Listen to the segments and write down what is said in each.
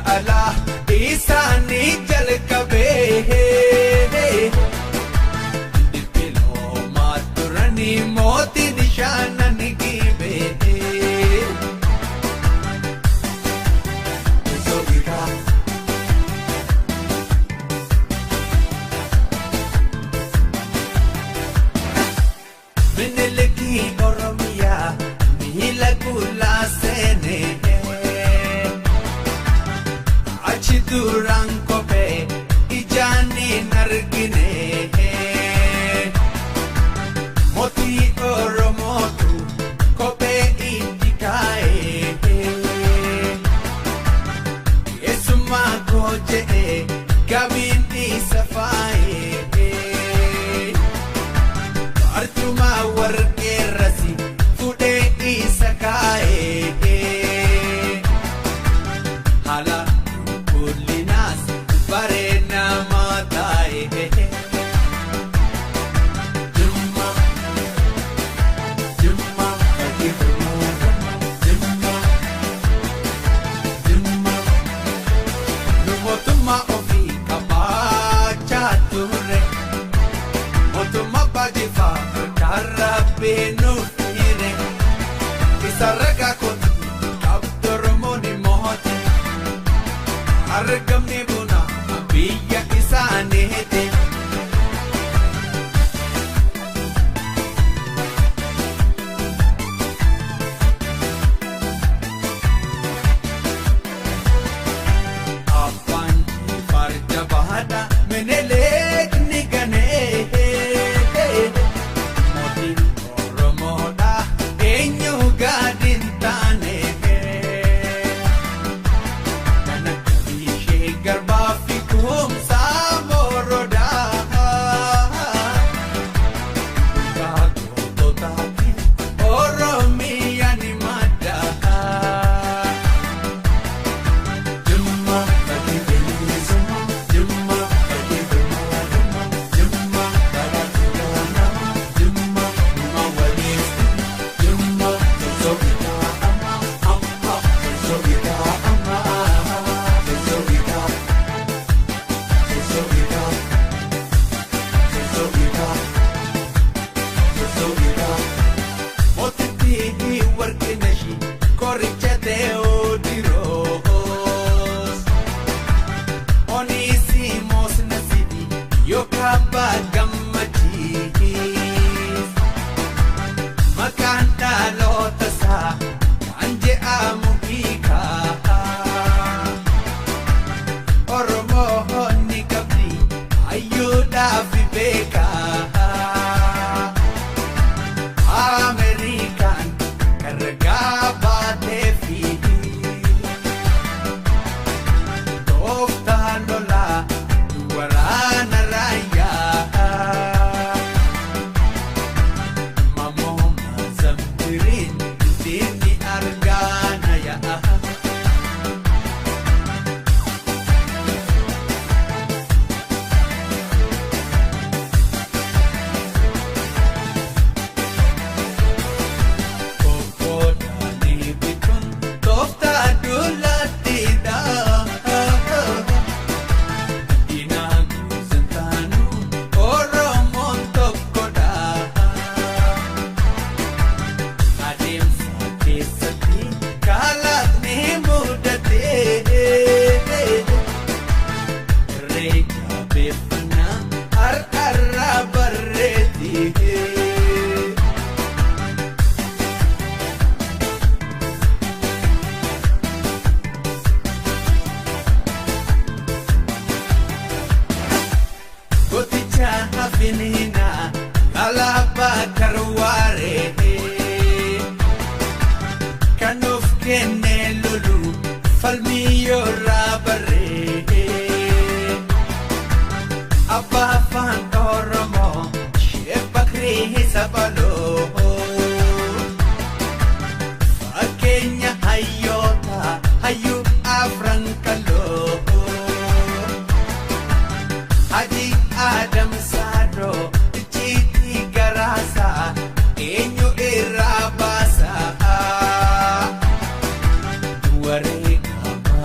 Alaa isaanii jalqabee dippiloomaa turanii mootiin shaanan giibee. Miniliki Oromiyaa miila guulaa seenee. Achi duraan kophee ijaan hin argine. Mootii Oromootu kophee itti kaa'ee. Keessumaa koo jedhee gabiin isa faayee. Barcuma warqeerrasi fuudhee isa kaa'ee. Haala qulqullinaas bareeda maataa'ee. Jimma Jimma fakkii Jimma Jimma nu mootummaa ofii qabaachaa turre. Mootummaa baajifaa karrabbee nuuf hire. Isa ragaa kootu qabdu Oromoon mooti. Argamni buna biyya isaaniiti. Abbaan Jifaar jabaadha Minilik ni ganee. Mootiin Oromoodha eenyu gadi hin taane. Kan akka ishee garbaa fi kumsaa morodaa. Dhugaa goototaati Oromiyaa ni madda. Jimma fakkii bilisummaa Jimma fakkii birmadummaa Jimma badhaadhina namaa Jimma dhuma waliif Jimma sosobitaa amma amma sosobitaa amma sosobitaa sosobitaa sosobitaa sosobitaa. Mootitti warqinashi qoricha Teewodiroos. Onisiimoos Nasibi yookaan Gammachiis. Maqaan dhaloota isaa kan je'amu hiikaa. Oromoo ni qabdi hayyuudhaaf beekaa. Ameerikaan herregaa baatee fi tooftaa lolaa waraana raayyaa. Mamoo Mazambiriin diinni argaana yaa'a. Kokkoodhaanii bituun tooftaa dullaattiidha. Diinaa guusantaanuu Oromoon tokkodha. Adeemsa keessatti kalaqni mudatee. Irree jabeeffannaa har'arraa barreetti. Goticha hafinina alaabaa karwaaree kan of kenne lolu falmii yoorraa barree abbaa afaan Oromoo Sheekh Bakrii Sabaloo fakkeenya hayyoota hayyuu afran kaloo. Haji Adam Saadoo icciitii garaasaa eenyu irraa baasaa. Waree qaba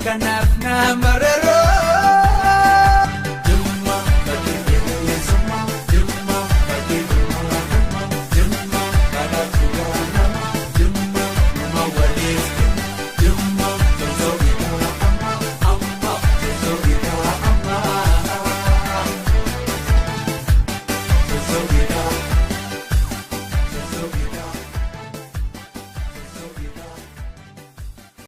Kanaaf nama